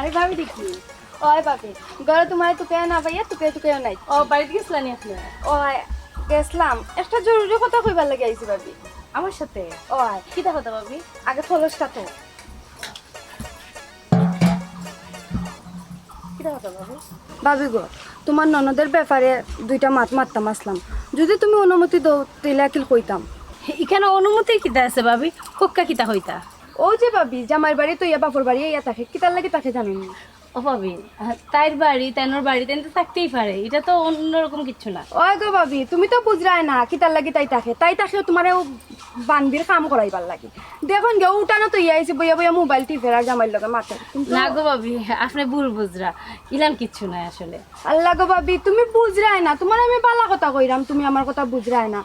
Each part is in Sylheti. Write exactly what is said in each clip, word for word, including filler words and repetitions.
আরে ভাবি দেখি। ওই ভাবি, ঘরো তুমারে তুকাইয়া না পাইয়া তুকাইয়া তুকাইয়া নাই। ও, বাড়িত গেছলা নি আপনে? ওই, গেছলাম। একটা জরুরি কথা কইবার লাগি আইছি ভাবি। আমার সাথে? ওই। কিতা কথা ভাবি? আগে খলসটা তো। কিতা কথা ভাবি? ভাবি গো, তুমার ননদর ব্যাপারে দুইটা মাত মাততাম আছলাম। যুদি তুমি অনুমতি দেও, তাইলে আকিল কইতাম। ইখানো অনুমতির কিতা আছে ভাবি? কউক্কা কিতা কইতা? অউ যে ভাবি, জামাইর বাড়ি থইয়া বাপর বাড়ি আইয়া থাকে, কিতার লাগি থাকে জানো নি? ও ভাবি, আহ, তাইর বাড়ি, তাইনর বাড়ি, তাইন তো থাকতেই পারে, ইটা তো অন্যরকম কিচ্ছু না। ওই গো ভাবি, তুমি তো বুঝরায় না, কিতার লাগি তাই থাকে। তাই থাকে তুমারে অউ বান্দির কাম করাইবার লাগি। দেখইন গিয়া, উঠানো থইয়া আইছে, বইয়া বইয়া মোবাইল টিপের আর জামাইর লগে মাতের। কিন্তু না গো ভাবি, আপনে ভুল বুঝরা, ইলান কিচ্ছু নাই আসলে। আল্লাহ গো ভাবি, তুমি বুঝরায় না, তুমারে আমি বালা কথা কইরাম, তুমি আমার কথা বুঝরায় না।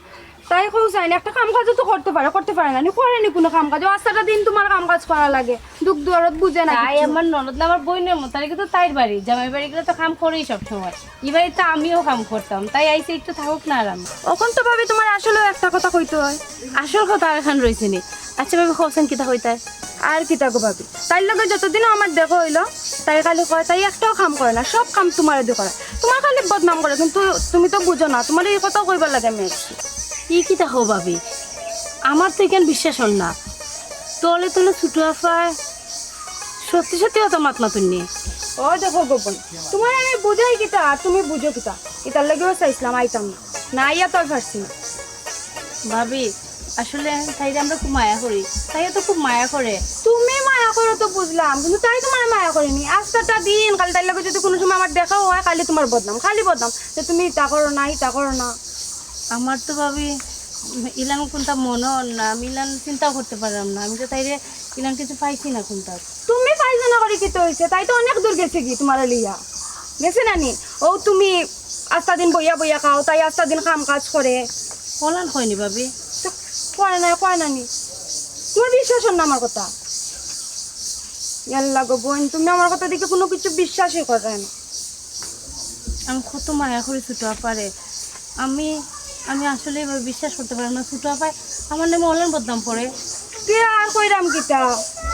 তাই কও চাইন, একটা কাম কাজও তো করতে পারে, করতে পারে না নি, করে নি কুনু কাম কাজ। আস্তাটা দিন তুমার কাম কাজ করা লাগে, দুখ দুয়ারত বুঝে না তাই কিচ্ছু। আমার ননদ না, আমার বইনর মতো, তাইলে তো তাইর বাড়ি, জামাইর বাড়ি গেলে তো কাম করেই সব সময়। ই বাড়িত তো আমিও কাম করতাম, তাই আইছি একটু থাকুক না আরাম। অখন তো ভাবি তুমার আসলেও একটা কথা কইতে অয়। আসল কথা আর এখান রইছে নি। আচ্ছা ভাবি, কও চাইন কিতা কইতায়? আর কিতা গো ভাবি, তাইর লগে যতদিনও আমার দেখা অইলো, তাই খালি কয়, তাই একটাও কাম করে না, সব কাম তুমারে দি করায়। তুমার খালি বদনাম করে, কিন্তু তুমি তো বুঝো না, তুমারে ই কথাও কইবার লাগি আমি আইছি। ই কিতা কও ভাবি, আমার তো ইখান বিশ্বাস অর না। তলে তলে ছুটু আফায় সত্যি সত্যি অত মাত মাতুন নি। ও দেখো গো বইন, তুমারে আমি বুঝাই কিতা, আর তুমি বুঝো কিতা? ইতার লাগিও চাইছলাম, আইতাম না, না আইয়া তো আর পারছি না। ভাবি, আসলে তাইরে আমরা খুব মায়া করি, তাইও তো খুব মায়া করে। তুমি মায়া করো তো বুঝলাম, কিন্তু তাই তুমারে মায়া করে নি। আস্তাটা দিন খালি তাইর লগে যুদি কুনু সময় আমার দেখাও অয়, খালি তুমার বদনাম, খালি বদনাম, যে তুমি ইতা করো না, ইতা করো না। আমার তো ভাবি ইলান কুনতা মনো অর না, আমি ইলান চিন্তাও করতে পাররাম না, আমি তো তাইরে ইলান কিছু পাইছি না কুনতা। তুমি পাইছো না করি কিতা অইছে? তাই তো অনেক দূর গেছেগি তুমারে লইয়া। গেছে না নি? অউ তুমি আস্তা দিন বইয়া বইয়া খাও, তাই আস্তা দিন কাম কাজ করে। অলান কয় নি ভাবি? তো কয় না, কয় না নি? তুমার বিশ্বাস অর না আমার কথা? ইয়াল্লা গো বইন, তুমি আমার কথা দেখি কুনু কিচ্ছু বিশ্বাসই কররায় না। আমি কত মায়া করি ছুটু আফারে। আমি, আমি আসলে এভাবে বিশ্বাস করতে পাররাম না। ছুটু আফায় আমার নামে অলান বদনাম করে। তে আর কইরাম কিতা?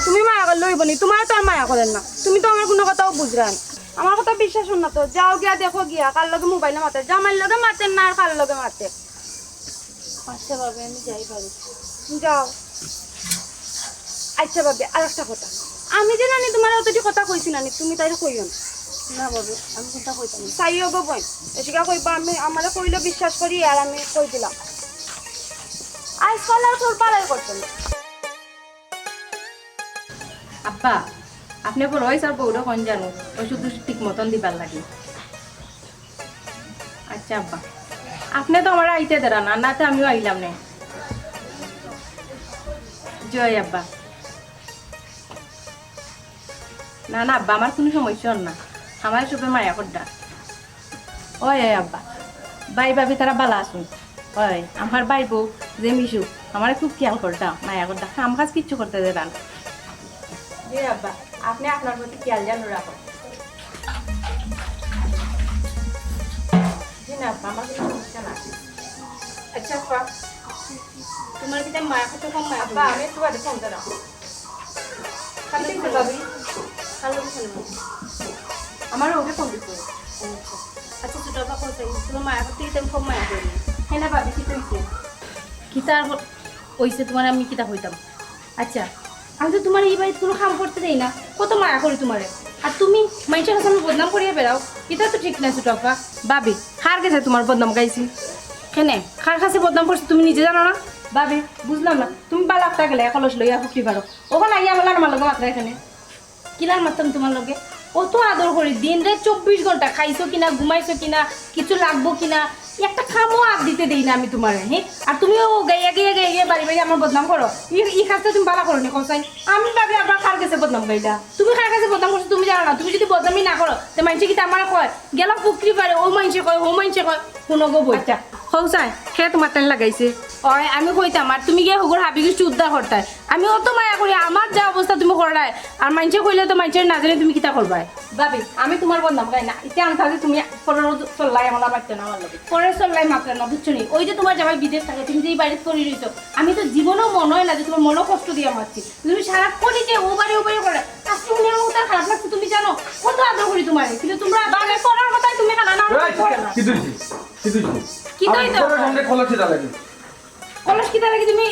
তুমি মায়া করলে অইবো নি? তুমারে তো আর মায়া করের না। তুমি তো আমার কুনু কথাও বুঝরায় না। আমার কথা বিশ্বাস অর না তো। যাও গিয়া দেখো গিয়া, কার লগে মোবাইলে মাতের। জামাইর লগে মাতের না আর কার লগে মাতের। আচ্ছা ভাবি, আমি যাই বাড়ি। যাও। আচ্ছা ভাবি, আর একটা কথা। আমি যে নানি তুমারে অতটি কথা কইছি নানি, তুমি তাইরে কইও না। না ভাবি, আমি কুনতা কইতাম না। চাইও গো বইন, এসিকা কইবা আমি, আমারে কইলো বিশ্বাস করি আর আমি কই দিলাম। আইজকাল আর তোর পালাই করতো না। আব্বা, আপনে বড় অইছইন আর বউরে কইন জানো, অষুধ অষুধ ঠিক মতন দিবার লাগি। আচ্ছা আব্বা, আপনে তো আমারে আইতে দেরা না, না তে আমিও আইলাম নে। জি অয় আব্বা। না না আব্বা, আমার কুনু সমস্যা অর না, আমারে সবে মায়া কররা। অয়, অয় আব্বা, ভাই ভাবি তারা বালা আছইন। অয়, আমার ভাই বউ যে মিশু, আমারে খুব খিয়াল কররা, মায়া কররা, কাম কাজ কিচ্ছু করতে দেরা না। জি আব্বা, আপনে আপনার প্রতি খিয়াল জানো রাখো। জি না আব্বা, আমার কুনু সমস্যা না। আচ্ছা আব্বা, তুমার কিতা মায়া করতে কম মায়া আব্বা, করে? আমি একটু বাদে ফোন দিরাম। কার লগে ফোন দিছে ভাবি? কার লগে ফোন দিছে? আমার ওকে ফোন দিছে। আচ্ছা। আচ্ছা, ছুটু আফা কও চাইন, তুমার মায়া করতে কিতা কম মায়া করে নি? হ্যাঁ না ভাবি, কিতা অইছে? কিতা আর হ-, অইছে তুমারে আমি কিতা কইতাম? আচ্ছা, আমি তো তুমারে ই বাড়িত কুনু কাম করতে দেই না, কত মায়া করি তুমারে। আর তুমি মাইনষর কাছে আমার বদনাম করিয়া বেড়াও, ইটা তো ঠিক না ছুটু আফা। ভাবি, কার গেছে তুমার বদনাম গাইছি? কেনে? কার কাছে বদনাম করছি তুমি নিজে জানো না? ভাবি, বুঝলাম না, তুমি বালা একটা গেলে এক কলস লইয়া ফুকরি পারো, অখন আইয়া আমার আমার লগে মাতরায় কেনে? কিলার মাততাম তুমার লগে? অত আদর করি, দিন রাইত চব্বিশ ঘন্টা, খাইছো কিনা, ঘুমাইছো কিনা, কিছু লাগবো কিনা, একটা কামও আত দিতে দেই না আমি তুমারে, হ্যাঁ? আর তুমি অউ গাইয়া গাইয়া গাইয়া গাইয়া বাড়ি বাড়ি আমার বদনাম করো। ই, ই কাজটা তুমি বালা করো নি, কও চাইন। আমি ভাবি আবার কার গেছে বদনাম গাইলা? তুমি কার গেছে বদনাম করছো তুমি জানো না। তুমি যুদি বদনামি না করো, তে মাইনষে কিতা আমারে কয়? গেলা ফুকরি পারে, অউ মাইনষে কয়, হউ মাইনষে কয়, হুনো গো বইন। আচ্ছা, কও চাইন, কে তুমার টান লাগাইছে? অয়, আমি কইতাম, আর তুমি গিয়া হগুর হাবি গুষ্টি উদ্ধার করতায়। আমি অত মায়া করি, আমার যে অবস্থা তুমি কররায়, আর মাইনষে কইলে তো মাইনষে না জানি তুমি কিতা করবায়। ভাবি, আমি তুমার বদনাম গাই না, ইতে আনতাছি তুমি পরের চল্লাই আমার মারতে না আমার লগে। পরের চল্লাই মারতে না, বুঝছো নি? ওই যে তোমার জামাই বিদেশ থাকে, তুমি যে এই বাড়িত পড়ি রইছো, আমি তো জীবনেও মনে হয় না যে তোমার মনে কষ্ট দিয়া মারছি। তুমি সারাক্ষণই যে ও বাড়ি ও বাড়ি করে, আজকে উনি আমার কথা খারাপ লাগছে, তুমি জানো কত আদর করি তোমার, কিন্তু তোমরা বাড়ি পড়ার কথায় তুমি খানা না এই, করো না। কি তুই কি তুই কি তুই কি তুই? আরে, তোর সামনে খোলা ছিল লাগে। কলস কিতা লাগি তুমি?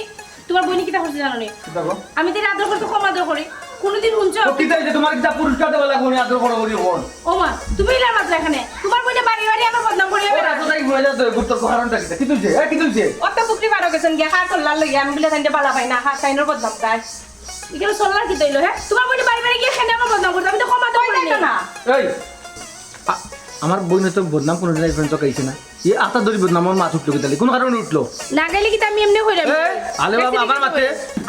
তোমার বইনে কিতা করছে জানো নি? কিতা গো? আমি তো আদর করতে কম আদর করি। কোনোদিন হুনছো? ও কিতা হইছে? তোমার কিতা পুরস্কার দেওয়া লাগবো নি আদর করো করি হন? ও মা, তুমি ইলার মাত্র এখানে। তোমার বইনে বাড়ি বাড়ি আমার বদনাম করি ও রাজা তাই হয়ে যাচ্ছে, গুরুত্ব কারণটা কিতা? কি তুলছে? এ, কি তুলছে? অত বুকরি বারো গেছেন গিয়া, হার করলার লইয়া, আমি বলে তাইলে বালা পাই না, হার তাইনর বদনাম গায়। এখানে চললার কিতা হইলো, হ্যাঁ? তোমার বইনে বাড়ি বাড়ি গিয়া এখানে আমার বদনাম করছে, আমি তো কম আদর করি না। এই, আ-, আমার বইনে তো বদনাম কোনো দিন এই পর্যন্ত গাইছে না। এ আতা ধরি বদনাম আমার মাথা উঠলো কিতা লাগি? কোন কারণে উঠলো? না গাইলে কিতা আমি এমনি কইরাম? এ, আলে বাবা, আমার মাতে।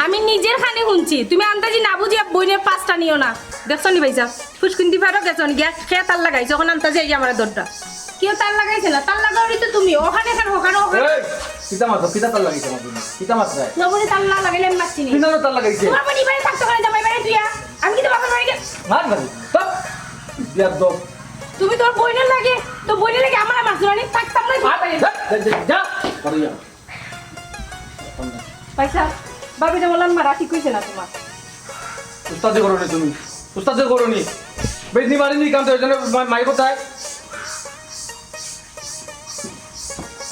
আমি নিজের কানে হুনছি। তুমি আন্তাজি না বুঝিয়া বইনের পাঁচটা নিও না। দেখছো নি ভাইসাব? ফুসকুন্দি ফারো গেছো নি গিয়া? কে তার লাগাইছে? অখন আন্তাজি আইয়া আমারে দরটা। কেউ তার লাগাইছে না। তার লাগাওরি তো তুমি। ওখানে কেন, ওখানে, ওখানে। এই, কিতা মাতো? কিতা তার লাগাইছে আমার বইনে? কিতা মাতো? তোমার বইনে তার না লাগাইলে আমি মারছি নি। কিতা তার লাগাইছে? তোমার বইনে বাড়ি থাকতো কেনে জামাই বাড়ি তুইয়া? আমি কিন্তু বাপের বাড়ি গে- মার মারি। তো, বিয়ার দম। তুমি তোর বইনের লাগে, তোর বইনের লাগে আমার মাছ ধরানি থাকতাম না। আরে, যা, যা, যা, যা। বাড়ি যা। ভাইসাব, ভাবিরে বললাম মারা ঠিক হইছে না তোমার। উস্তাদি করো নি তুমি, উস্তাদি করো নি। বেদনি মারি নি কাম তো, এই জন্য মা-, মাই কোথায়?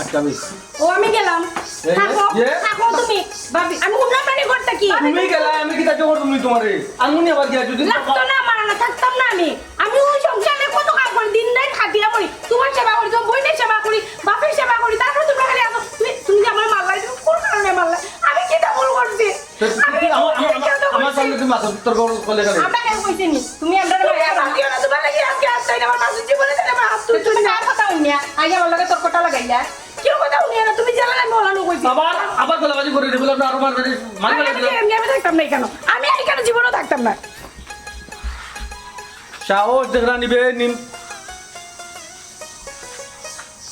আচ্ছা, আমি ও, আমি গেলাম। এই, থাকো, এ? থাকো তুমি। ভাবি, আমি হুনলাম মানে ঘরটা কি? তুমি গেলা, আমি কিতা জবর তুমি তোমারে? আনমুনি আবার গিয়া যদি লাগতো না, মারা না, থাকতাম না আমি। আমি ওই সংসারে কত কাম করি, দিন রাত খাটিয়া করি, তোমার সেবা করি, তোমার বইনের সেবা করি, বাপের সেবা করি, তারপর তোমরা খালি আসো, তুমি, তুমি যে আমার মাল্লাই, তুমি কোন কারণে মাল্লাই? আমি কিতা ভুল করছি? তো তুমি আমি আমার, আমার, আমার, কিতা ভুল আমার সামনে করছি? তুমি মাথা উত্তর করো, করলে কেন? আমরা কেন কইছি নি? তুমি আমরা তুমি মায়া আমার দিও না, তোমার লাগি আজকে আজ তাই আমার মাসুর জীবনে তাই আমার হাত তো তুমি তুলছো না। কার কথা হুনিয়া? আগে আমার লগে তোর কথা লাগাইলা। কেউ কথা হুনিয়া না, তুমি জানো না আমি ওলানো কইছি। আবার, আবার গলাবাজি করে দিবি, আপনি আরো মারবেন, মারবেন আমি না। এমনি আমি থাকতাম না এখানে। আমি আর এখানে জীবনও থাকতাম না। সাহস দেখরা নিবে, নিম-,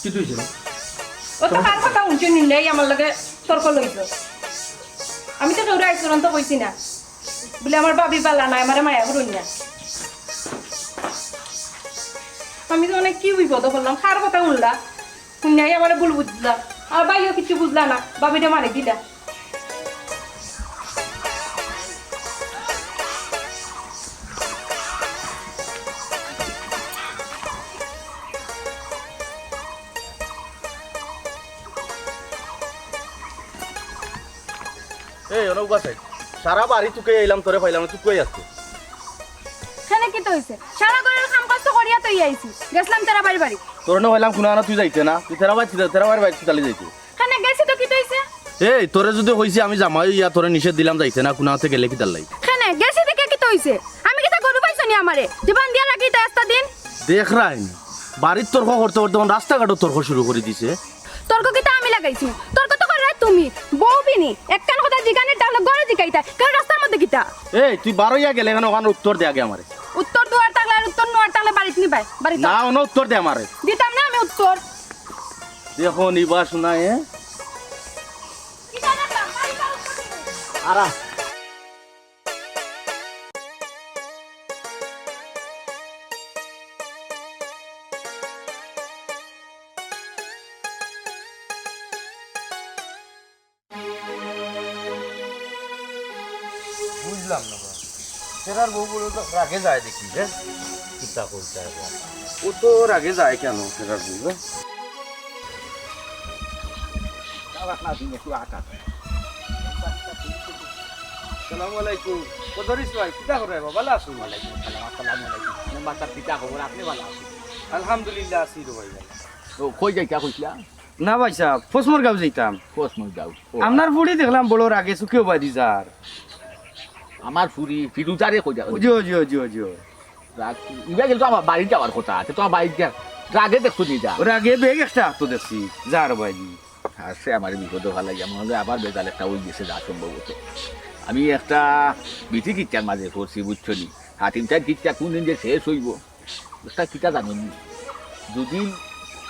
কি তুই ছিল? ও তো কার কথা হুনছে নি, নেই আমার লগে তর্ক লইতো। আমি তো কেউরে আইসুরন্ত কইছি না। বলে আমার ভাবি বালা নাই, আমারে মায়া করুন না। আমি তো অনেক কি বিপদ করলাম, কার কথা হুনলা? হুনিয়াই আমারে ভুল বুঝলা। আর ভাইও কিছু বুঝলা না, ভাবিটা মারি দিলা। এই, অনক বাসাই, সারা বাড়ি তুকে আইলাম, তোরে পাইলাম না, তুই কই আছস? কেনে কিতা অইছে? সারা ঘরর কাম কাজ তো করিয়া তো আইছি। গেছলাম তেরা বাড়ির বাড়ি। তোরে না কইলাম কুনানো তুই যাইতে না, তুই তেরা বাড়ি, তেরা বাড়ির বাড়ি তুই তালি যাইতে। কেনে গেছি তো কিতা অইছে? এই, তোরে যদি কইছি আমি জামাই অইয়া তোরে নিষেধ দিলাম যাইতে না, কুনাতে গেলে কিতার লাগি? কেনে গেছি দেখে কিতা অইছে? আমি কিতা গরু পাইছো নি আমারে? যে বান্ধিয়া রাখি তা আস্তা দিন? দেখরায়নি, বাড়ির তর্ক করতে করতে অখন রাস্তাঘাটও তর্ক শুরু করি দিছে। তর্ক কিতা আমি লাগাইছি? তর্ক তো কররায় তুমি, বউ বিনি। একখান কথা জিগানির তাইলে ঘরো জিগাইতায়, কেনে রাস্তার মধ্যে কিতা? এই, তুই বারইয়া গেলে কেনে, অখান উত্তর দে আগে আমারে। উত্তর দুয়ার থাকলে আর উত্তর নুয়ার থাকলে বাড়িত নি ভাই, বাড়িত। না, অনো উত্তর দে আমারে। দিতাম না আমি উত্তর। দেখো নিবা শোনা, এ? কিতা দেখলাম? বাড়িত আর উত্তর দিবি। আরা। বুঝলাম না বা। তেরার বউ বলে তো রাগে যায় দেখি, হ্যাঁ? কিতা কইতায় বা? ও তো রাগে যায় কেনে, তেরার বউ, হ্যাঁ? সালামু আলাইকুম। ও দরিস ভাই, কিতা কররায় বা? ভালা আছইন? ওয়ালাইকুম আসসালাম, আসসালামু আলাইকুম। মেম্বার সাব, কিতা খবর? আপনি ভালা আছইন? আলহামদুলিল্লাহ, আছি রে ভাই, ভালা। ও, কই যাইতা কইছিলা? না ভাইসাব, ফসমর গাঁও যাইতাম। ফসমর গাঁও। ও। আপনার ফুড়ি দেখলাম বড় রাগে চুকেও বাদি যার। আমার ফুড়ি ফিরুজারে কইতা? জি, জি, জি, জি। রাগ, ইবা গেলে তো আমার বাড়িত যাওয়ার কথা, তে তো আমার বাড়িত যা, রাগে দেখছো নি যা? রাগে ব্যাগ একটা আতো দেখছি, যার বাড়ি। আর সে আমার বিপদে ভালা গিয়া, মনে হয় আবার বেজাল একটা অই গেছে যা সম্ভবত। আমি একটা বিথি কিচ্ছার মাঝে পড়ছি, বুঝছো নি? হাতিম চাইর কিচ্ছা কোন দিন যে শেষ অইবো, একটা কিতা জানো নি? যদি,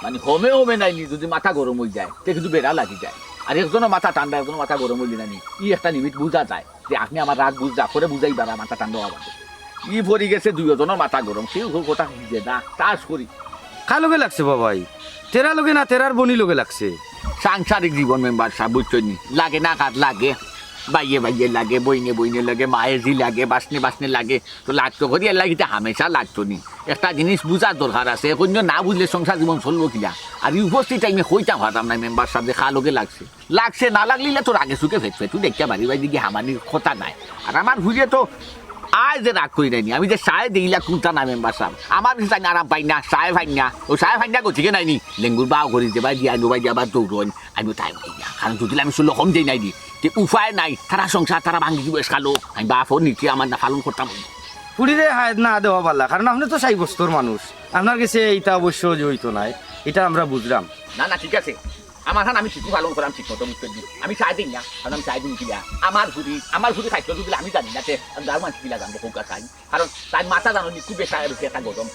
মানে, হমে হমে নায় নি, যদি মাথা গরম অই যায়, তে কিন্তু বেড়া লাগি যায়। আর একজনর মাথা ঠান্ডা, একজনর মাথা গরম অইলে না নি, ই একটা limit বুঝা যায় যে আপনি আমার রাগ বুঝা, পরে বুঝাইবা না, মাথা ঠান্ডা অওয়া বাদে। ই পড়ি গেছে দুইও জনর মাথা গরম, কেউ কেউ কথা বুঝে না, তাস করি। কার লগে লাগছে বাবাই? তেরার লগে না, তেরার বইনর লগে লাগছে? সাংসারিক জীবন মেম্বার সাব, বুঝছইন নি? লাগে না কার লাগে, ভাইয়ে ভাইয়ে লাগে, বইনে বইনে লাগে, মায়ে ঝি লাগে, বাসনে বাসনে লাগে। তো লাগতো করি এর লাগি তো হামেশা লাগতো নি। একটা জিনিস বুঝার দরকার আছে, অখন না বুঝলে সংসার জীবন চলবো কিলা? আর এই উপস্থিত টাইমে কইতাম পারতাম না মেম্বার সাব যে কার লগে লাগছে। লাগছে না লাগলিলে তো রাগে সুখে ফেট ফেটু দেখিয়া বাড়ি বাড়ি দিকে হামানির কথা নাই। আর আমার হুইয়ে তো আয় যে রাগ করি নাইনি, আমি যে সায় দিলা কুন্তা না মেম্বার সাব, আমার কিছু জানি আরাম পাই না, সায় পাই না, ও সায় পাই না গতিকে নাইনি, লেঙ্গুর বাও করি যে ভাই দিয়া নো ভাই দিয়া আবার দৌড়ন, আমি তাই পাই না, কারণ যদি আমি শুনলো কম দেই নাইনি, যে উপায় নাই, তারা সংসার তারা ভাঙি দিব এসকালো, আমি বাপও নিচে আমার না পালন করতাম। ফুড়িরে হায়াত না দেওয়া ভালা, কারণ আপনি তো ষাইট বস্তর মানুষ, আপনার গেছে এইটা অবশ্য যে হইতো নাই, এটা আমরা বুঝলাম। না না, ঠিক আছে, আমার হান আমি ঠিকই পালন করাম, ঠিক মতো উত্তর দিই। আমি সায় দিই না, কারণ আমি সায় দিই কিলা? আমার ফুড়ি, আমার ফুড়ি খাইতো যদি আমি জানি না, তে আমি গাঁর মানুষ কিলা জানবো, কউক্কা চাই। কারণ তার মাথা জানো নি, খুব বেশি বেশি একটা গরম।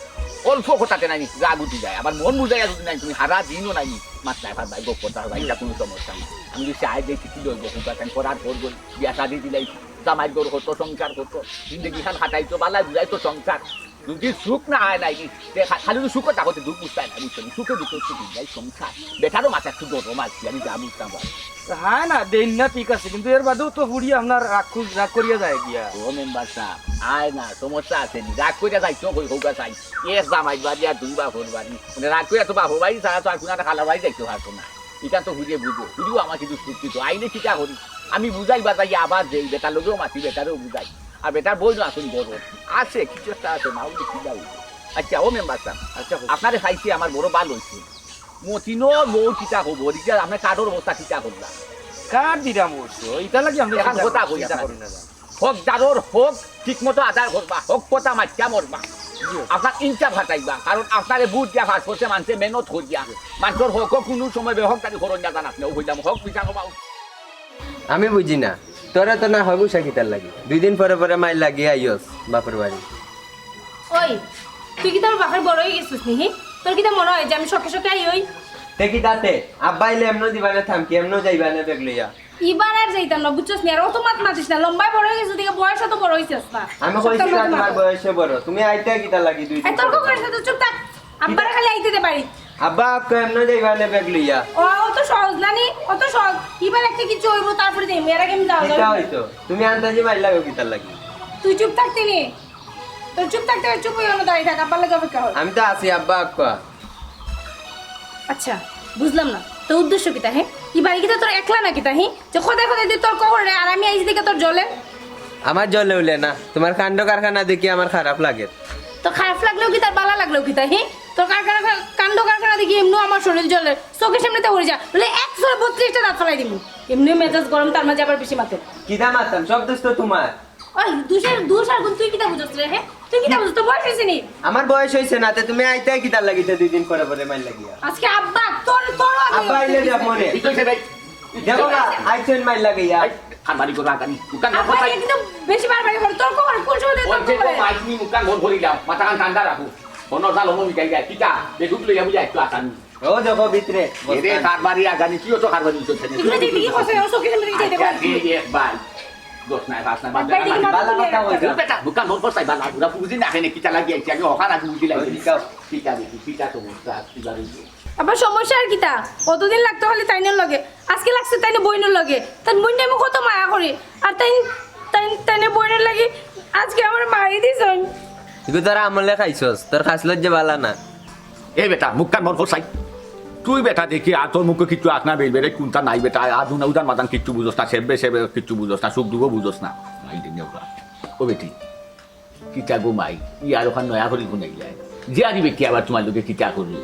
অল্প কথাতে নাই, রাগ উঠি যায়। আবার মন বুঝাইয়া যদি নাই, তুমি হারা দিনও নাই, মাতলায় পারবায়, গপ করতায় পারবায়, এটা কোনো সমস্যা নাই। আমি যদি সায় দিই, কি লইব, কউক্কা চাই, করার পর বল, বিয়া শাদি দিলাই, জামাই ঘর হতো, সংসার হতো, জিন্দগি খান হাঁটাইতো, বালা বুঝাইতো সংসার। যদি সুখ না হয় নাই, তে খা-, খালি যদি সুখে থাকো, তে দুঃখ বুঝতায় না, বুঝছো নি? সুখে দুঃখে সুখ বুঝাই সংসার। বেটারও মাথা একটু গরম আছে, আমি যা বুঝতাম পারি। হয় না, দেন না, ঠিক আছে, কিন্তু এর বাদেও তো ফুড়ি আপনার রাগ খুব, রাগ করিয়া যায় গিয়া। ও মেম্বার সাব, আয় না, সমস্যা আছে নি? রাগ করিয়া যাইতো কই, কউক্কা চাই। এক জামাই বাড়ি আর দুই বাপর বাড়ি। মানে রাগ করিয়া তো বাপর বাড়ি ছাড়া তো আর কোনো একটা খালা বাড়ি যাইতে পারতো না। ইটা তো ফুড়িয়ে বুঝো, ফুড়িও আমার কিছু সুখ দিত। আইলে কিতা করি? আমি বুঝাই বাজাই আবার দেই, বেটার লগেও মাতি, বেটারেও বুঝাই। আর বেটার বইনও আছইন ঘরো। আছে, কিছু একটা আছে, না হইলে কিলা অইবো? আচ্ছা, ও মেম্বার সাব, আচ্ছা, আপনারে পাইছি, আমার বড় ভালা অইছে। মতিনর বউ কিতা খবর? ইটা আপনার কার্ডর অবস্থা কিতা করলা? কার্ড দিলাম অবশ্য, ইটা লাগি আমরা অখন চিন্তা কথা করি, কই চিন্তা আপনারে। করি না। হক যারর হক ঠিক মতো আদায় করবা, হক কথা মাতিয়া মরবা। জি। আপনার ইনসাফ হাতাইবা, কারণ আপনারে ভোট দিয়া পাস করছে মানষে মেহনত করিয়া। মানষর হকও কুনু সময় বেহকদারি করইন না জানাত না, ও কইলাম হক বিচার করবা। আমি বুঝি না, তোরা তো না হয় বুঝা কিতার লাগি, দুই দিন পরে পরে মাইর লাগি আইয়স বাপর বাড়ি। ওই, তুই কিতা আমার বাপের বড় অই গেছস নি, হি? তোর কিতা মনে হয় যে আমি শখে শখে আই ওই? তে কিতা তে? আব্বা আইলে এমনে দিবা নে থামকি, এমনে যাইবা নে ব্যাগ লইয়া? ইবার আর যাইতাম না, বুঝছস নি? আর অত মাত মাতিস না, লম্বায় বড় অই গেছস, দিকে বয়স অত বড় অইছস না। আমি কইছি না তোমার বয়সে বড়, তুমি আইতায় কিতার লাগি দুই দিন এই তর্ক পরে? করিস না তো, চুপ থাক। আব্বারে খালি আইতে দে বাড়ি। আব্বা, আক্কা এমনে যাইবা নে ব্যাগ লইয়া? ও, অত সহজ না নি, অত সহজ। ইবার একটা কিছু অইবো, তারপরে যাইমু, এর আগে আমি যাওয়া কিতা যাবে না। অইতো? তুমি আন্দাজি মাইর লাগো কিতার লাগি? তুই চুপ থাকতে নি। তোর চুপ থাকতে হয়, চুপ অইয়া অনো দাঁড়াই থাক, আব্বার লাগি অপেক্ষা কর। আমি তো আছি, আব্বা, আক্কা। আচ্ছা, বুঝলাম না, তোর উদ্দেশ্য কিতা, হে? ই বাড়ি কিতা তোর একলা না কিতা, হে? যে খোদাই খোদাই তুই তর্ক করে আর আমি আইছি দেখে তোর জ্বলে? আমার জ্বলে উলে না, তোমার কাণ্ড কারখানা দেখি আমার খারাপ লাগে। তোর খারাপ লাগলেও কিতা, বালা লাগলেও কিতা, হে? তোর কারখানা, কাণ্ড কারখানা দেখি এমনিও আমার শরীর জ্বলে, চোখের সামনে তো উড়ে যা, বলে এক চড়ে বত্রিশটা দাঁত ফালাই দিমু। এমনিও মেজাজ গরম, তার মাঝে আবার বেশি মাতে। কিতা মারতাম? সব দোষ তো তোমার। ওই দুষের, দুষ আর গুণ তুই কিতা বুঝছ রে, হে? তুই কিতা বুঝছ? তোর বয়স অইছে নি? আমার বয়স অইছে না, তে তুমি আইতায় কিতার লাগি তে দুই দিন পরে পরে মাইর লাগিয়া? আজকে আব্বা, তোর, তোর আগে আব্বা আইলে অইছে। দেখ মনে। কি কইছে ভাই? দেখো না, আইছেন মাইর লাগিয়া। এই, খানবাড়ি করে আগানি। মুখখান আব্বা, বন্ধ কর। একদম বেশি বাড়াবাড়ি করে। তোর কখন, কোন সময় দিয়ে ওই তোর যে কখন? মাইক নি মুখখান বন্ধ করি দাও। মাথাখান ঠান্ডা রাখো। কোনো জাল হলো মিটাই যায়। কিতা? বেগুন লইয়া বুঝে একটু আসানি। ও দেখো ভিতরে, এরে বস্তা। কারবারি আগানি, কি অত কারবারি চলছে না? ভিতরে দেখবি কি করছে? ও চোখের সামনে দেখি আচ্ছা, দেখো। এই এক ভাই, দশ নাই, পাঁচ নাই, বাদ বাদ দে, বাদ বাদ দে। বালা কথা কইতা। বেটা, দোকান বন্ধ করছাই, বালা, পুরা বুঝি না, এখানে কিতা লাগি আইছি, আমি ওখানে আগে বুঝি লাগি। ওই দিকে। কিতা দেখি, কিতা তো বুঝতে, আর কি জানি। আবার সমস্যা আর কিতা? অতদিন লাগতো খালি তাইনর লগে, আজকে লাগছে তাইনর বইনর লগে। তাইন বইনরে আমি কত মায়া করি, আর তাইন, তাইন, তাইনর বইনর লাগি আজকে আমারে মারি দিছইন। ইগু তোরা আমলে খাইছস, তোর খাসলত যে বালা না। এ বেটা, মুখখান বন্ধ কর চাই। তুই বেটা দেখি, আর তোর মুখো কিচ্ছু আখ না বেইল বেড়ে, কুন্তা নাই বেটা, আর দুনা উদান মাদান কিচ্ছু বুঝস না, সেবে সেবে কিচ্ছু বুঝস না, সুখ দুঃখ বুঝস না। নাই দিনে ওরা। ও বেটি, কিতা গো মাই, ই আর ওখান নয়া করি গুনাই যায়। জিয়ারি বেটি আবার তোমার লগে কিতা করলো?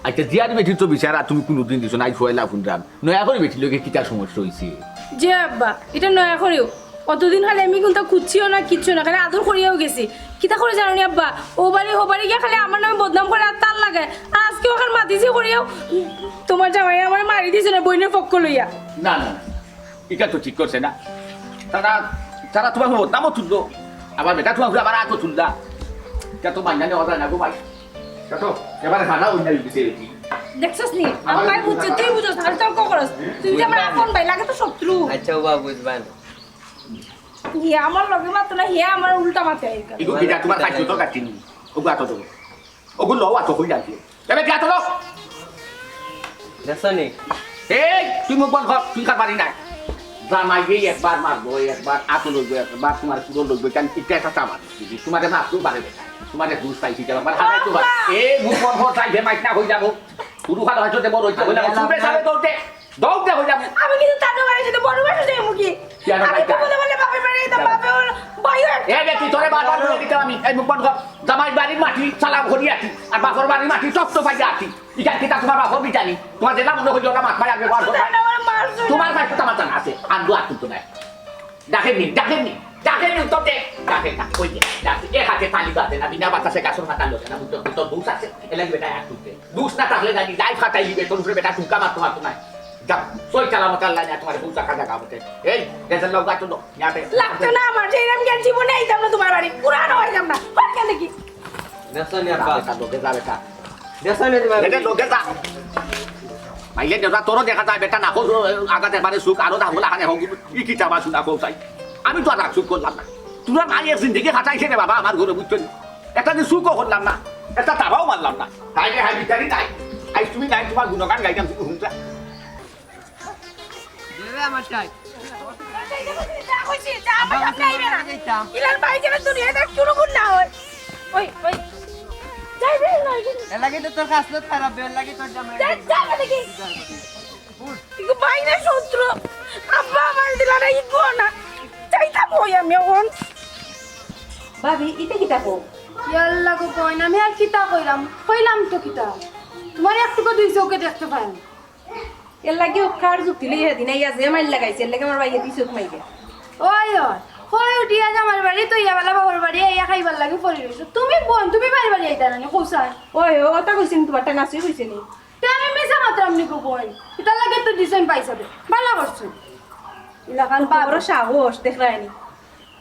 আচ্ছা, জিয়ারি বেটি তো বিচার আর তুমি কোনোদিন দিছো নাই, ফয়লা ফুনরাম। নয়া করি বেটির লগে কিতা সমস্যা অইছে? যে আব্বা, ইটা নয়া করিও। অতদিন খালি আমি কুন্তা খুঁজছিও না, কিচ্ছু না, খালি আদর করিয়াও গেছি। কিতা করে জানো নি আব্বা? ও বাড়ি, ও বাড়ি গিয়া খালি আমার নামে বদনাম করে আর তার লাগায়। আর আজকে ওখানে মাতিছি করিয়াও, তোমার জামাই আমারে মারি দিছে না, বইনর পক্ষ লইয়া। না, না, না। ইটা তো ঠিক করছে না। তারা, তারা তোমার বদনামও তুললো। আবার বেটা তোমার উপরে আবার আতও তুললা। ইটা তো মাইনা নেওয়া যায় না গো ভাই। ইটা তো এবারে খানা অইনা দিছে বেটি। দেখছস নি? আমার আব্বাই বুঝছে, তুই বুঝছস না, খালি তর্ক করস। তুই যে আমার আপন ভাই, লাগে তো শত্রু। আচ্ছা, ও বাবা, বুঝবা না। হে আমার লগে মাতো না, হে আমার উল্টা মাতে আইকা। ইগু কিটা তোমার খাইছো তো কাটিনি। ওগু আতো তো। ওগু লও আতো কই যাইছে। এবার কি আতো? দেখছনি? এই, তুই মুখ বন্ধ কর, তুই কার বাড়ি নাই। জামাই গিয়ে একবার মারবো, একবার আতো লইবো, একবার তোমার পুরো লইবো, কেন ইটা একটা চামার। তোমাদের মারতেও পারে বেটা, তোমাদের দুষ পাইছি, কেন আমার হাতে তো পারে। এ, মুখ বন্ধ কর, তাই যে মাইক না হয়ে যাবো। শুরু ভালো হয়তো দেবো, রইতে হয়ে যাবো, আল্লাহ। চুপে চাপে দৌড়তে, দৌড়তে হয়ে যাবো। আমি কিন্তু তার বাড়ি সাথে বড় বাসা যাই মুখী। কেন আমি যাইতা? তো বলে বলে বাপের বাড়ি যাইতাম, বাপে ওর ভাইও একটা এ বে, তুই তোরে বারবার বলে দিতাম আমি, এই মুখ বন্ধ কর। জামাই বাড়ির মাটি চালাম করি আটি, আর বাপর বাড়ির মাটি টপ টপ পাইয়া আটি। ইটা কিতা তোমার বাপর বিটানি? তোমার যেটা মনে হইল ওটা মাত মারি আগে বার করো। তাই না, আমার মার জন্য। তোমার ভাই কথা মাথা না আছে, আর দু আর কিন্তু নাই। ডাকেননি, ডাকেননি, ডাকেননি উত্তর দে। ডাকে না, ওই যে, ডাকে। এ হাতে তালি বাজে না, বিনা বাতাসে গাছর মাথা লড়ে না, বুঝতে বুঝতে দুষ আছে। এলে বেটা এক টুকরে। দুষ না থাকলে নাকি লাইফ খাটাই দিবে, তোর উপরে বেটা টুকা মারতে পারতো না। যা, সই চালামত আল্লাহ না, তোমার বউ চাকা জায়গা মতে। এই, গ্যাসের লোক গাছ লো, ইয়াতে। লাগতো না আমার, সেই রকম জ্ঞান জীবনে আইতাম না তোমার বাড়ি, পুরানো হইতাম না। হর কেন দেখি? দেখছো নি আব্বা? বেটা, লোকে যা বেটা। দেখছো নি তোমার? এটা লোকে যা। মাইলে দেওয়া তোরও দেখা যায় বেটা না, হোক, আগাতে পারে সুখ, আরো ধাবলা খানে হোক, ই কি চাবা শুনা হোক চাই। আমি তো আর রাগ সুখ করলাম না। তোমরা ভাই এক জিন্দেগি খাটাইছে রে বাবা আমার ঘরে, বুঝছো নি? একটা যে সুখও করলাম না, একটা তাবাও মারলাম না। তাই রে, হাই বিচারি তাই। আই তুমি নাই, তোমার গুণগান গাইতাম শুধু হুনতা। দেবে আমার টাই। যা কইছি, যা, আমার সামনে আইবে না। ইলার ভাই যেন দুনিয়া দেখ শুরু কর না হয়। ওই, ওই। যাই রে, নয় দিন। এর লাগি তো তোর খাসলত খারাপ, এর লাগি তোর জামাই। যা, যা, যা দেখি। কিন্তু বাইরে শত্রু। আব্বা আমার দিলা না, ইগো না। চাইতাম হই আমি এখন। ভাবি, ইতে কিতা কও? ইয়াল্লা গো কইন, আমি আর কিতা কইলাম? কইলাম তো কিতা? তোমার একটুকু দুই চোখে দেখতে পাই না। এর লাগি ও কার যুক্তি লইয়া দিন, ইয়া যে মাইর লাগাইছে, এর লাগি আমার ভাইয়ে দুই চোখ মাইরে। ওই, ওই, কই উঠিয়া যে আমার বাড়ি, তুই আবার বাবার বাড়ি, ইয়া খাইবার লাগি পড়ি রইছো। তুমি বোন, তুমি বাড়ি বাড়ি আইতা না নি, কৌসার? ওই, ও কথা কইছে নি, তোমার টান আছে কইছে নি? তে আমি মিছা মাতরাম নি গো বোন। ইতার লাগি তো দিছইন পয়সা দে। বালা করছো। ইলাখান বড় সাহস, দেখরায়নি।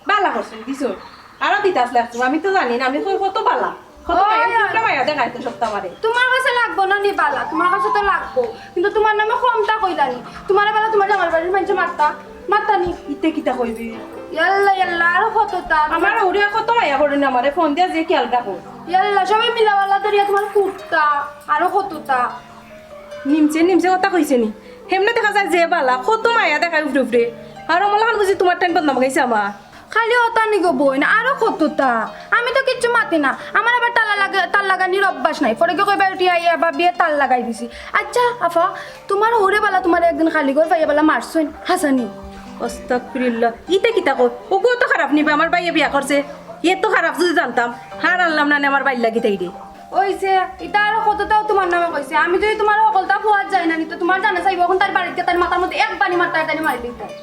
বালা করছইন, দিছো। আরো দিতাস লাগছো, আমি তো জানি না, আমি কই কত বালা। কত ওই, মায়া, ওই। কত মায়া দেখাইতো সব তো আমারে। তোমার কাছে লাগবো না নি বালা, তোমার কাছে তো লাগবো। কিন্তু তোমার নামে কমতা কইলা নি। তোমারে বালা তোমার জামার বাড়ির মানষে মারতা, মারতা নি। ইতে কিতা কইবি? ইয়াল্লা, ইয়াল্লা, আরো কত তা। আমার ওরে কত মায়া করে না আমারে, ফোন দিয়া যে খেয়াল রাখো। ইয়াল্লা, সবে মিলাওয়ালা ধরিয়া তোমার কুত্তা, আরো কত তা। নিমছে, নিমছে কথা কইছে নি? হেমনে দেখা যায় যে বালা, কত মায়া দেখায় উপরে উপরে। আর অমলাখান বুঝি তোমার টাইম বদনাম গাইছে আমার। খালি ওতা নি গো বইন, আরো কততা। আমি তো কিচ্ছু মাতি না। আমার আবার তালা লাগা-, তালা লাগানির অভ্যাস নাই। পরে গিয়ে কইবা, "উঠি আইয়া বা বিয়ে তালা লাগাই দিছি।" আচ্ছা, আফা, তোমার হউরে বালা তোমার একদিন খালি ঘর পাইয়া বালা মারছইন, হাসানি। আস্তাগফিরুল্লাহ। ইতে কিতা কয়? ওগো তো খারাপ নিবে, আমার ভাইয়ে বিয়া করছে। এ তো খারাপ যদি জানতাম, হার আনলাম না নে আমার ভাইর লাগি তাইরে। ওই যে, ইতা আরো কততাও তোমার নামে কইছে। আমি যদি তোমার হকলতা ফুয়াত যাই না নি, তো তোমার জানা চাইবো, এখন তার বাড়িতে তার মাথার মধ্যে এক বানি মারতায়, তাই মারি দিতায়।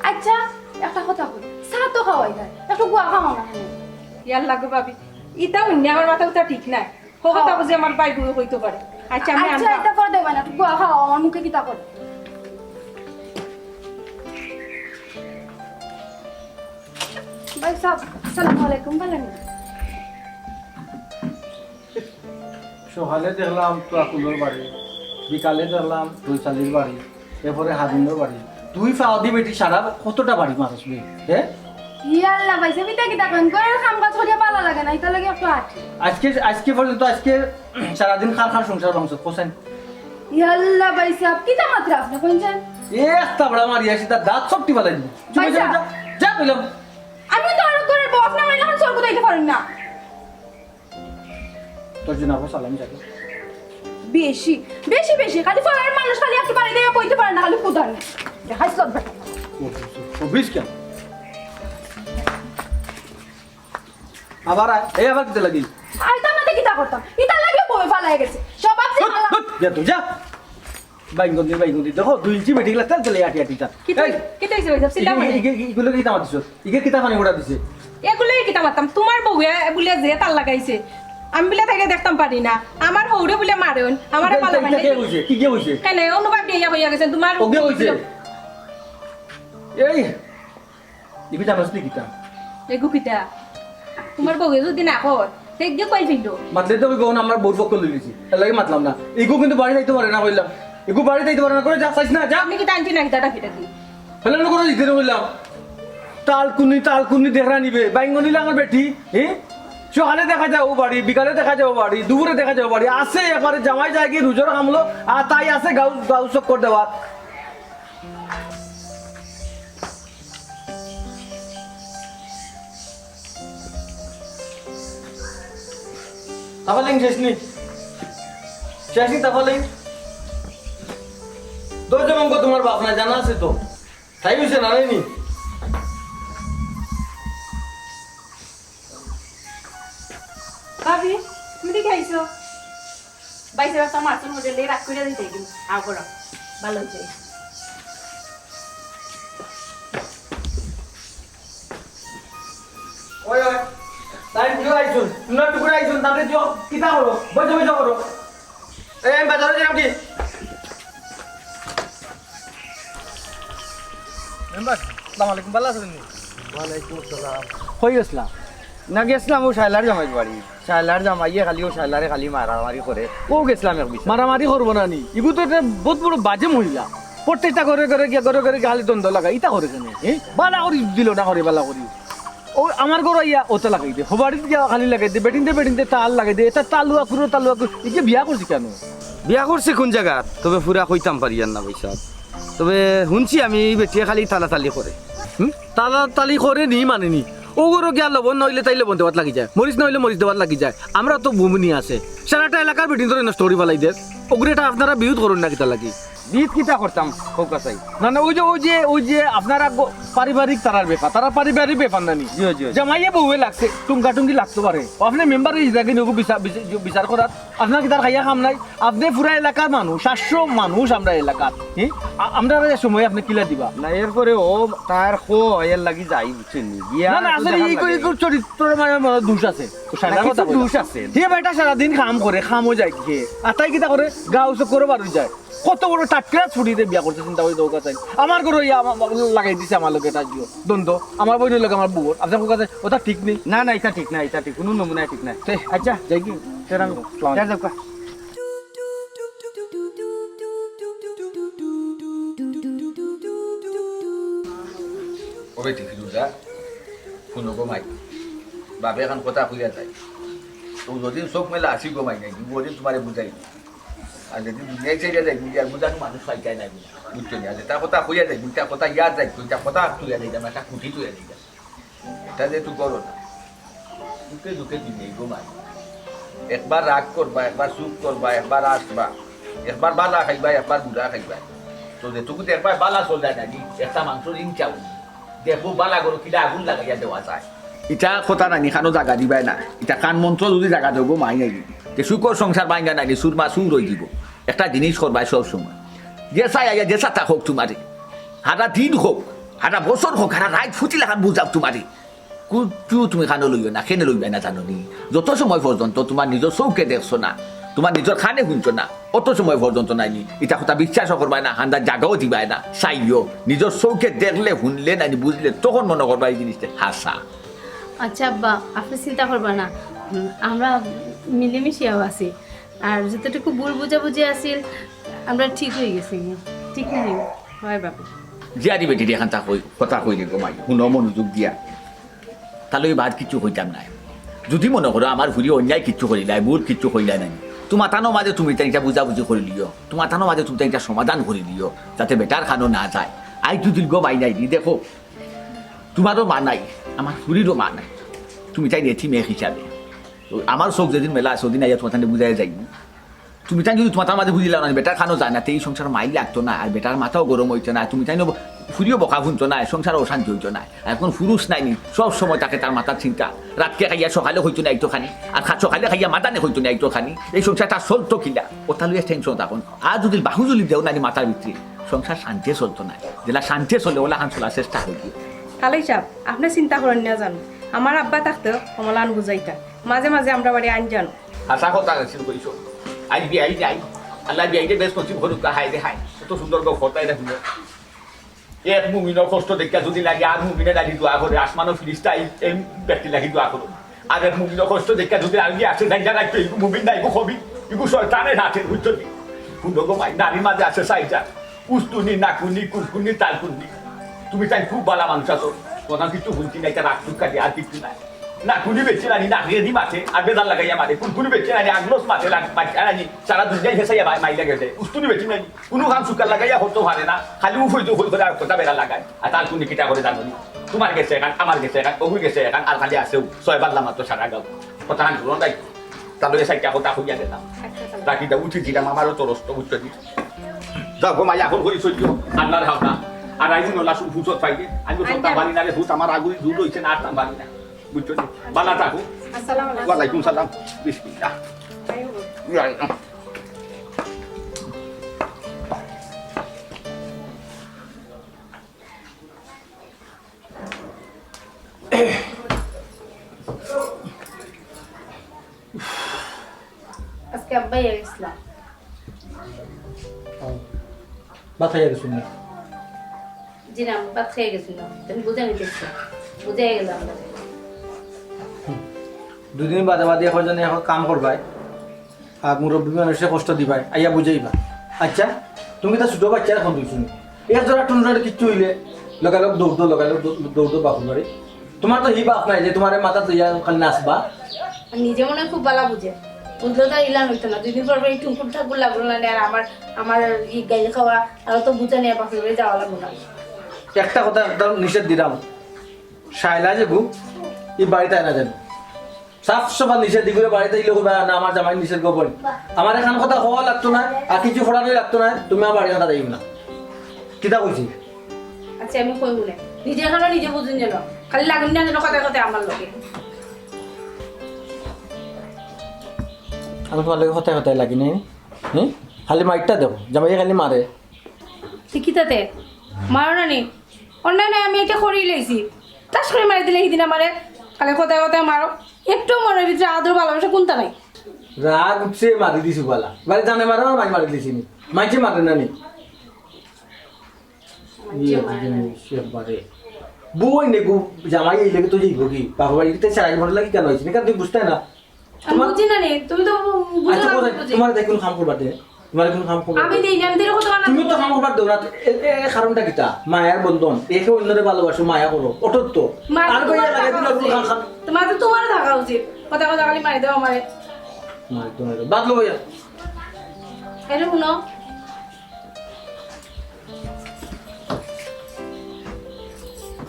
আচ্ছা, একটা কথা কই, চা তো খাওয়াই যায়, একটু গুয়া খাওয়াও না কেনে? ইয়াল্লা গো ভাবি, ইতা হুনলে আমার মাথা উতা ঠিক নাই। হকলতা বুঝি আমার ভাই বউ কইতে পারে। আচ্ছা, আমি আচ্ছা, আনতাম। ইতা করে দেবা না, একটু গুয়া খাওয়াও, আমার মুখে কিতা করে। ভাই সাহেব, আসসালামু আলাইকুম, ভালো আছেন? সকালে দেখলাম তো আকুলর বাড়ি, বিকালে দেখলাম দৈশালীর বাড়ি, এরপরে হাবিন্দর বাড়ি। তুই ফাওদি বেটি সারা কতটা বাড়ি মারস বে, হ্যাঁ? ইয়াল্লা ভাই সাহেব, ইতা কিতা কইন? ঘরের কাম কাজ করিয়া ভালা লাগে না, ইতা লাগে একটু আটি। আজকে, আজকে পর্যন্ত আজকে সারাদিন খার খার সংসার ভাঙছ, কোসেন? ইয়াল্লা ভাই সাহেব, কিতা মাতরা আপনি কইছেন? এ এক থাবড়া মারিয়া সিধা দাঁত সব টিপা লাগবে। চুপ ভাই হয়ে যা, সাহেব। যা, যা কইলাম। আমি তো আর ঘরের বউ, আপনি আমার এখন চোর কোথায় পারেন না। তোর জন্য আবার সালাম যাবে। বেশি, বেশি, বেশি। খালি ফলার মানুষ খালি একটু বাড়ি দিয়ে কইতে পারে না, খালি কুদান। দেখাইছ তো বেটা। ও, ও, ও, বিষ কেন? আবার আয়। এই আবার কিতা লাগি? আইতাম না তো কিতা করতাম? ইতা লাগে বই ফালাই গেছে। সব আপনি ধুত, ফালা- ধুত, যা তুই যা। বাইঙ্গন দি, বাইঙ্গন দি। দেখো, দুই ইঞ্চি বেটি গেলা তেল তেলে আটি আটি যা। কিতা, এই, কিতা হইছে ভাই সাহেব? চিল্লা ইগে, মানে? ইগে, ইগে, ইগুলো কিতা মাতিছ? ইগে কিতা পানি গোড়া দিছে? এগুলোই কিতা মাতাম? তোমার বউয়ে বুলে যে তার লাগাইছে। আমি বুলে তাইরে দেখতাম পারি না। আমার হউরে বুলে মারইন। আমার ইটা, পালা ইটা, ইটা মানে কে হইছে? কি কে হইছে? কেন? অনুভব দিয়া হইয়া গেছে। তোমার ওকে হইছে? এই, ইগু জানোস নি কিতা? এগু কিতা? তোমার বউয়ে যদি না কর, তে গিয়ে কই ফেললো? মাতলে তো ওই বোন আমার বউর পক্ষ লইলিছি, এর লাগি মাতলাম না। ইগু কিন্তু বাড়ি যাইতে পারে না কইলাম। ইগু বাড়ি যাইতে পারে না, করে যা, চাইস না, যা। আপনি কিতা আনছি না কিতা ডাকি ডাকি? ফেলে না করে দিতে না কইলাম। তাল কুনি, তাল কুনি দেখরা নিবে, বাইঙ্গনি লাঙর বেটি, হ্যাঁ? সকালে দেখা যায় ও বাড়ি, বিকালে দেখা যায় ও বাড়ি, দুপুরে দেখা যায় ও বাড়ি। আছে একবারে জামাই যায় কি রুজর কামলো, আর তাই আছে গাউ গাউ চক্কর দেওয়ার। তাফালিং শেষ নি? শেষ নি তাফালিং? দরজা ভঙ্গ তোমার বাপ নাই, জানা আছে তো। তাই হইছে না, নাইনি? ভাবি, তুমি দেখি আইছো? বাইসে রাস্তা মারছো, মধ্যে লে রাগ করে দিতে কিন্তু। আও করো, ভালো হইছে। ওই, ওই, তাই বুঝো আইছুন, না টুকুরে আইছুন, তাতে কিতা করো? বসে বসে করো। এই, আমি বাজারে যাই কি? মেম্বার, আসসালামু আলাইকুম, ভালা আছইন নি? ওয়ালাইকুম আসসালাম। কই গেছলা? না, গেছলাম ও শায়লার জামাইর বাড়ি। শায়লার জামাইয়ে খালি ও শায়লারে খালি মারামারি করে। ও গেছলাম এক বিচার। মারামারি করবো না নি? ইগু তো একটা বহুত বড় বাজে মহিলা। প্রত্যেকটা ঘরে ঘরে গিয়া, ঘরে ঘরে গিয়া খালি দ্বন্দ্ব লাগায়। ইতা করে কেনে? এ? ভালা করি দিল না করে ভালা করি। ও আমার ঘরো আইয়া ওতা লাগাই দে, হবাড়িত গিয়া খালি লাগাই দে, বেটিন্তে বেটিন্তে তাল লাগাই দে, এটা তালুয়া কুরো, তালুয়া কুরো, ইগে বিয়া করছি কেনে? বিয়া করছে কোন জাগাত? তবে পুরা কইতাম পারিয়ার না ভাইসাব। তবে হুনছি আমি ই বেটিয়ে খালি তালাতালি করে। হুম? তালাতালি করে নি মানে নি? ও ঘরো গিয়া লবণ না অইলে তাই লবণ দেওয়াত লাগি যায়, মরিচ না অইলে মরিচ দেওয়াত লাগি যায়। আমরা তো বুমনি আছে, সারাটা এলাকার বেটিন্তরে নষ্ট করি ফালাই দের। ওগুরে এটা আপনারা বিরোধ করুন না কিতা লাগি? বিরোধ কিতা করতাম, কউক্কা চাই। না, না, ওই যে, ওই যে, ওই যে আপনারা গ-, পারিবারিক তারার ব্যাপার, তারা পারিবারিক ব্যাপার না নি? জি, জি, জি। জামাইয়ে বউয়ে লাগছে, টুঙ্গা টুঙ্গি লাগতো পারে। ও আপনে মেম্বার অইয়া যাইগি নি, ওগু বিচার, বিচার, বিচার করার। আপনার কিতার খাইয়া কাম নাই? আপনে পুরা এলাকার মানুষ, সাতশো মানুষ আমরা এলাকার। হি? আ-, আমরারে সময় আপনে কিলা দিবা? না, এরপরে ও তার কো এর লাগি যাই, বুঝছেন নি? গিয়া না, না, তো আসলে জাগার ই কো-, ই লাগে। কো-, চরিত্রর মানে, মানে দোষ আছে। ও শালার না, কথা কিছু কইলা। দোষ আছে। হে বেটা সারাদিন কাম করে, কামো যায় কি? আর তাই কিতা করে? গাউ চক্করো বার অই যায়। কত বড় টাটকা ছুরিরে বিয়া করছে, চিন্তা করি দেখো চাই। আমার ঘরো ইয়া আমা-, আমা-, লাগাই দিছে আমার লগে এটা জিও। দ্বন্দ্ব, আমার বইনর লগে আমার বউর। আপনার কউক্কা চাই, ওটা ঠিক নি? না, না, এটা ঠিক না, এটা ঠিক। কোনো নমুনায় ঠিক না। তে, আচ্ছা, যাই কি? তেরাং, আসসালামু আলাইকুম। যাও, যাও, কা। ও বেটি ফিরুজা, হুনো গো মাই, বাপে এখান কথা কইয়া যায়। তো যদি চোখ মেলা আসি গো মাই নাই, ওদিন তোমারে বুঝাই। আর যদি দুনিয়ায় চাইলে যাই, বুঝি আর বুঝানো মানুষ পাইতাই নাই, বুঝছো নি? আর যেটা কথা কইয়া যায়, দুইটা কথা ইয়াদ যায়, দুইটা কথা তুলিয়া যাই, একটা খুঁটি তুলিয়া যাই। এটা যে তুই করো না, দুঃখে দুঃখে দিন নেই গো মাই। একবার রাগ করবা, একবার চুপ করবা, একবার আসবা, একবার বালা খাইবা, একবার বুড়া খাইবা। তো যেটুকু তো একবার বালা চল যায় নাকি, একটা মাংস ঋণ চাও। দেখো বালা করো কিলা আগুন লাগাইয়া দেওয়া যায়। ইটা কথা নানি, খানো জাগা দিবায় না। ইটা কান মন্ত্র যদি জাগা দেবো মাই নাই, যে শুকর সংসার ভাঙ্গা নানি, সুরমা সুর হয়ে দিব। একটা জিনিস করবায় সব সময়, যে চাই আইয়া যে সাতা হোক তোমারে, হারা দিন হোক, হারা বছর হোক, হারা রাত ফুটি লাখান বুঝাও তোমারে। কুচু তুমি কানো লইও না, কেনে লইবায় না জানো নি? যত সময় পর্যন্ত তোমার নিজর চউখে দেখছো না, তোমার নিজর কানে হুনছো না, অত সময় পর্যন্ত নাইনি ইটা কথা বিশ্বাসও করবায় না, কান্দা জাগাও দিবায় না। চাইও, নিজর চউখে দেখলে, হুনলে, নাইনি বুঝলে, তখন মনো করবা ই জিনিসটা হাছা। আচ্ছা আব্বা, আপনে চিন্তা করবা না, হুম, আমরা মিলেমিশিয়াও আছি। আর যতটুকু ভুল বুঝাবুঝি আছিল, আমরা ঠিক হয়ে গেছি। ঠিক না নি? হয় বাবা। জিয়ারি বেটিরে এখান তা কই, কথা কই রে গো মাই, হুনো মনোযোগ দিয়া। তাহলে ওই বাদ কিচ্ছু কইতাম নায়। যদি মনো করো আমার ফুরি অন্যায় কিচ্ছু করিলায়, ভুল কিচ্ছু করিলায় নানি, তোমার তানো মাঝে তুমি তাই ইটা বুঝাবুঝি করি লিও, তোমার তানো মাঝে তুমি তাই ইটা সমাধান করি লিও, যাতে বেটার কানো না যায়। আই তুই দীর্ঘ মাই নাই নি, দেখো, তোমারও মা নাই, আমার ফুরিরও মা নাই, তুমি তাই নেথি মেয়ে হিসাবে। তো আমার চউখ যেদিন মেলা আছে, ওদিন আইয়া তোমার তানে বুঝাই যাইব। তুমি তাই যদি তোমার তার মাঝে বুঝিলাও না, বেটার কানো যায় না, তে ই সংসার মাইল লাগতো না, আর বেটার মাথাও গরম হইতো না, তুমি তাই নব-, ফুরিও বকা শুনতো না, সংসারও অশান্তি হইতো না। আর এখন পুরুষ নাইনি, সব সময় থাকে তার মাথার চিন্তা, রাতকে খাইয়া সকালে হইতো না একটু খানি, আর খা-, সকালে খাইয়া মাদানে হইতো না একটু খানি, এই সংসারটা চলতো কিলা, ওটা লইয়া টেনশন তখন। আর যদি বাহুজুলি দেও নানি মাথার ভিতরে, সংসার শান্তি চলতো না, যেলা শান্তি চলে ওলা খান চলার চেষ্টা হইতো। কালাই সাহেব, আপনে চিন্তা করেন না জানো, আমার আব্বা থাকতে কমলান বুঝাইতা, মাঝে মাঝে আমরা বাড়ি আন জানো। হাছা কথা আছিল কইছো। আজ বিয়াই যাই। আল্লাহ বিয়াইরে বেশ নসিব করুক, হায় রে হায়। কত সুন্দর গো কথা এটা হুনো। এক মুমিনর কষ্ট দেখিয়া যদি লাগে আর মুমিনে লাগি দোয়া করে, আসমানও ফিরিস্তাই এই ব্যক্তি লাগি দোয়া করো। আর এক মুমিনর কষ্ট দেখিয়া যদি আমি আসে যাই যারা একটু মুমিন নাই গো কবি, ইগু শয়তানের হাতে বুঝছো নি? হুনো গো ভাই, নারীর মাঝে আছে চাইটা। উস্তুনি, নাকুনি, কুকুনি, তালকুনি। তুমি তাই খুব ভালা মানুষ আছো। তোমার কিছু হুনছি না, এটা রাগ চুক্কা দিয়ে আর কিছু নাই। না, কুনি বেচে নানি, না, রেডি মাছে, আর বেজার লাগাইয়া মারে। কুন কুনি বেচে নানি, আগলস মাছে লাগ-, মাছ, আর নানি, সারা দুনিয়ায় হেসাইয়া মাই-, মাইলা গেছে। উস্তুনি বেচে নানি, কুনু কাম সুকার লাগাইয়া করতে পারে না। খালি উফই তুফই করে আর কথা বেড়া লাগায়। আর তার কুনি কিতা করে জানো নি? তোমার গেছে এখান, আমার গেছে এখান, অগুর গেছে এখান, আর খালি আছেও। ছয় বাদলা মাত্র সারা গাও। কথা হান শুনো তাই। তাহলে সাইডটা কথা কইয়া গেলাম। রাখিটা উঠি দিলাম, আমারও তো রস্ত উঠতে দিই। যাও গো মাই, এখন করি সহ্য। আল্লাহর হাওলা। আর আইবো নলা সু-, ফুসত পাইবে। আমি তো সন্তান পারি না রে, ভূত আমার আগুই দূর হইছে না, আর তাম পারি না। বুঝছো নি? বালা থাকো। আসসালামু আলাইকুম। ওয়ালাইকুম সালাম। বিসমিল্লাহ। আইবো। ইয়া আল্লাহ। আজকে আব্বাই গেছিলাম। ও, ভাত খাইয়া গেছইন না? জি না, ভাত খাইয়া গেছি না। তুমি বুঝে নিতেছি। বুঝে গেলাম। হুম। দুদিন বাদে বাদে এখন জানি এখন কাম করবায়। আর মুরব্বী মানুষে কষ্ট দিবায়, আইয়া বুঝাইবা। আচ্ছা, তুমি তো ছোট বাচ্চা এখন দুইজন। এক জোড়া টুনটুনি কিচ্ছু হইলে লগালগ দৌড় দো, লগালগ দৌ-, দৌড় দো বাপর বাড়ি। তোমার তো হি বাপ নাই যে তোমার মাথা লইয়া খালি নাচবা। আর নিজে মনে হয় খুব বালা বুঝে। বুঝলে তো আর ইলান হইতো না। দুই দিন পর পর এই টুনকুর ঠাকুর লাগলো না, আর আমার, আমার এই গাইল খাওয়া, আর তো বুঝা নিয়ে বাপের বাড়ি যাওয়া লাগলো না। একটা কথা একদম নিষেধ দিলাম, শায়লা যে গু, এই বাড়িতে আয় না যেন। সাফ সাফা নিষেধ দিগুলো বাড়িতে ইলে কইবা, "না, আমার জামাই নিষেধ গোপন।" আমার এখান কথা হওয়া লাগতো না, আর কিছু ফোড়ানো লাগতো না, তুমি আমার বাড়ির কথা দেখবে না। কিতা কইছি? আচ্ছা, আমি কই মনে। নিজে খানো, নিজে বুঝুন যেন। খালি লাগুন না যেন কথায় কথায় আমার লগে। আমি তোমার লগে কথায় কথায় লাগি নাই, হুম? খালি মাইরটা দেও, জামাই খালি মারে। তুই কিতাতে? মারো না নি? অন্যায় নাই, আমি এটা করেই লইছি। ঠাস করে মারি দিলে হিদিন আমারে। খালি কথায় কথায় মারো। একটু মনের ভিতরে আদর ভালোবাসা কোনটা নাই? রাগ উঠছে, মারি দিছি বালা। বাড়ি জানে মারো, আর মাই মারি দিছি নি। মাইছে মারে না নি? মাইছে ইয়ে, মারে না নি। বুঝি নি, একবারে। বউ নেগু জামাই এই লেগে তো যাইব কি? বাবা বাড়িতে সারা জীবন লাগি কেন হয়েছে? কেন তুই বুঝতে না? আমি তোমার বুঝি না নি, তুমি তো বুঝো আচ্ছা, না, কোথায় আমি বুঝি। তোমার তাই কোনো কাম করবার দে? তোমার কোনো কাম করবার আমি দে? দেই না, আমি তো এরকম তোমার তুমি তো কাম করবার দেও না। এ, এ, এ কারণটা কিতা? মায়ার বন্ধন। একে অন্যরে ভালোবাসো, মায়া করো। অটুট তো। মা, আর তোমার কইয়া লাগে টাকা দিলে আছে। কোনো কাম। তোমার তো তোমার থাকা উচিত। কথা কথা খালি মারি দেও আমারে। মারি তো মারি দেও। বাদ লো ভাইয়া। আরে শুনো।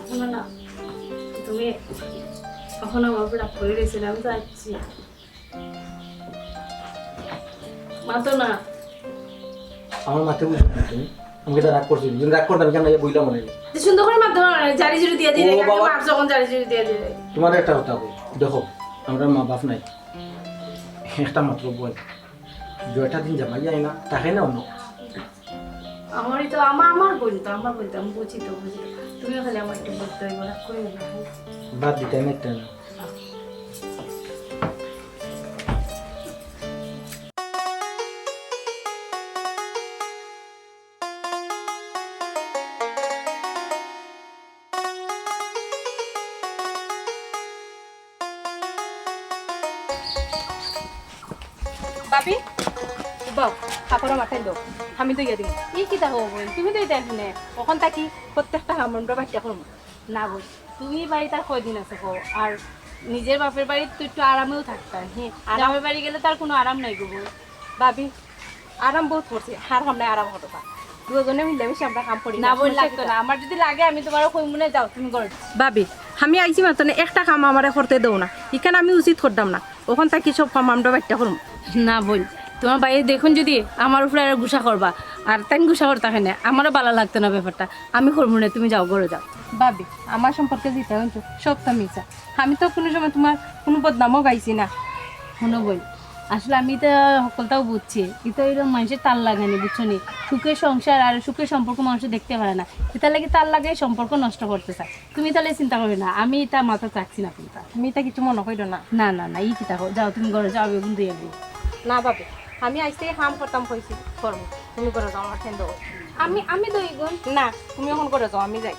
শুনো না, তুমি এখন আমার উপর রাগ করে রয়েছিলে, আমি তো আসছি। মাতো না। আমার মাতে বুঝো না তুমি। আমি এটা রাগ করছি, তুমি রাগ করতে আমি কেন ইয়ে বইলাম মনে নেই। যে সুন্দর করে মাতো না, জারি জুরি দিয়ে দিলে, ও বাবা। মার যখন জারি জুরি দিয়ে দিলে। তোমার একটা কথা বলি, দেখো, আমরা মা বাপ নাই, একটা মাত্র বোন, দুইটা দিন জামাই যায় না, তাকে না অন্য আমারই তো, আমা-, আমার বোন তো, আমার বোন তো, আমি বুঝি তো, বুঝি তো। তুমিও খালি আমার একটু বুঝতে হইব, রাগ করিও না। বাদ দিতে আমি একটা না। ভাবি, বাহ, কাপড় মাথায় দাও, আমি তো ইয়া দিই। ই কিতা হবো বইন? তুমি তো এটা এখানে, ওখান থাকি প্রত্যেকটা কাম আমরা বাচ্চা করবো। না বইন, তুমি বাড়িত আর কয়দিন আছে গো? আর নিজের বাপের বাড়িত তো একটু আরামেও থাকতাম। হ্যাঁ, আরামের বাড়ি গেলে তো আর কোনো আরাম নাই গো বইন। ভাবি, আরাম বহুত করছি, আর আমরা আরাম হতো না। দুজনে মিলেমিশে আমরা কাম করি না, না, বইন, লাগতো না। আমার যদি লাগে, আমি তোমারে কই মনে যাও, তুমি করো। ভাবি, আমি আইছি মাত্র না, একটা কাম আমারে করতে দেও না। ইখান আমি উচিত করতাম না। ওখান থাকি সব কাম আমরা বাইট্টা করমু। না বইন, তোমার ভাইয়ে দেখুন যদি আমার উপরে আর গুসা করবা, আর তাইন গুসা করতা কেনে, আমারও ভালা লাগতো না ব্যাপারটা। আমি করমু না, তুমি যাও, ঘরো যাও। ভাবি, আমার সম্পর্কে যেটা শুনছো, সব তো মিছা। আমি তো কোনো সময় তোমার কোনো বদনামও গাইছি না। শুনো বইন, আসলে আমি তো হকলতাও বুঝছি, ইতা অইলো মানুষের তার লাগানি, বুঝছো নি? সুখের সংসার আর সুখের সম্পর্ক মানুষে দেখতে পারে না, ইতার লাগি তার লাগে সম্পর্ক নষ্ট করতে চায়। তুমি তাইলে চিন্তা করিও না, আমি ইতা মাথাত রাখছি না কোনটা। তুমি ইতা কিছু মনো করিও না। না, না, না, ই কিতা কও? যাও, তুমি ঘরো যাও, আমি অখন ধইয়া দিমু। না ভাবি, আমি আইজ থাকি কাম করতাম কইছি, করমু। তুমি ঘরো যাও, আমার ঠেন ধরো। আমি, আমি ধইমু। না, তুমি অখন ঘরো যাও, আমি যাই।